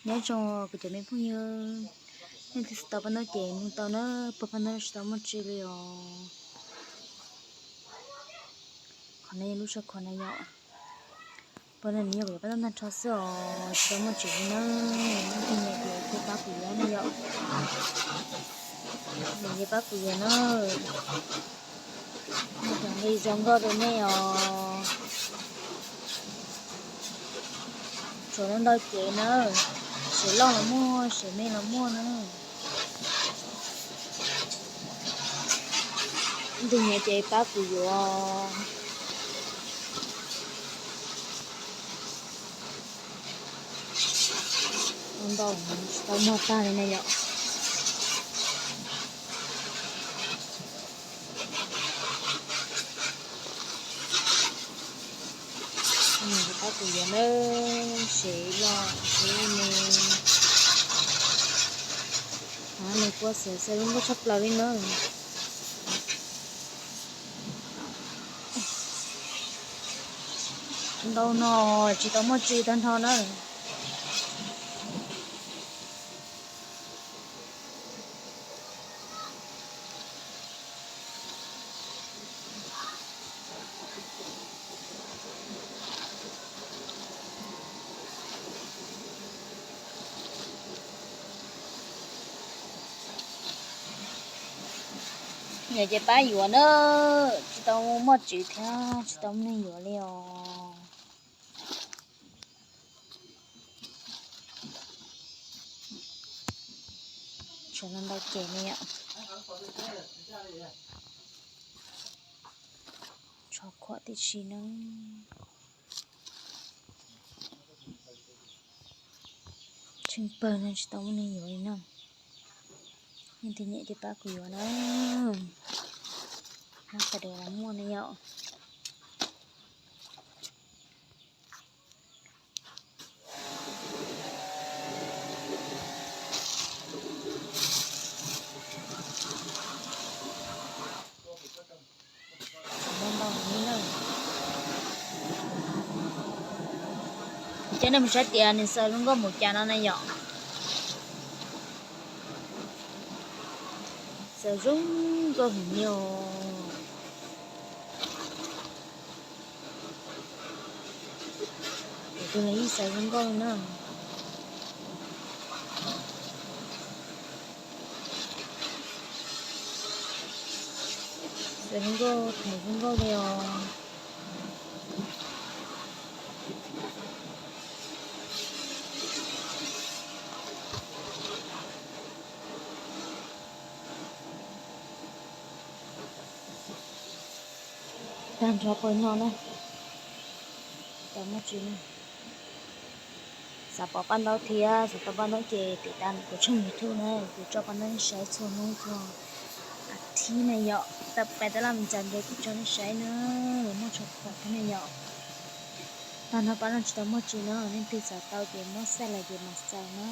Nyob zoo kuv cov me phooj ywg, nej twg tsis tau paj ntaub ces nug tau na, pab paj ntaub tsis tau muaj tsw li os. Qhov no yog lub tsho khuam na yom. Pab no nws yog kuv yuav paj ntaub tag nrho xwb os, tsis tau muaj tsw li na. Leej twg nyiam ces pab kuv yuav na yom. Nyiam ces pab kuv yuav na. Muaj cov nqi zoo nkauj rau nej os. Tshuav ntau ntau cev na, sev loj los muaj, sev me los muaj na. Leej twg nyiam ces pab kuv yuav. Ntau, tsis tau muaj tag li na yom. Pab kuv yuav na, sev loj sev me. Nws kuj xav xav zoo nkauj tshaj plaws li na. Ntau no tsis tau muaj tsw tag nrho na. Nyiam ces pab yuav na, tsis tau muaj tsw thiab tsis tau muaj neeg yuav li os. Tshuav ntau ntau cev ne yom. Tsho khuam tib si na. Tsheej pawg no tsis tau muaj neeg yuav li na. Leej twg nyiam ces pab kuv yuav na. Hab tas des los muaj ne yom. Coj nej mus saib tias nws xaws zoo nkauj mus cas no na yom. Xaws zoo nkauj heev li os. Kuv tus los yeej xaws zoo nkauj li na. Xaws zoo nkauj, thaiv zoo nkauj li os. Tag nrho pawg no na, tsis tau muaj tsw na. Xav pom paj ntaub thiab xav tau paj ntaub ces tiv tas kuv tshooj YouTube na, kuv tso paj ntaub saib txhua hnub txhua a thib na yom. Tau pais tab laj me ntxaws ntawd kuv tso nej saib na, muaj tsho khuam thiab na yom. Tag nrho paj ntaub tsis tau muaj tsw na, leej twg xav tau ces muab xaj lawm ces mam xaws na.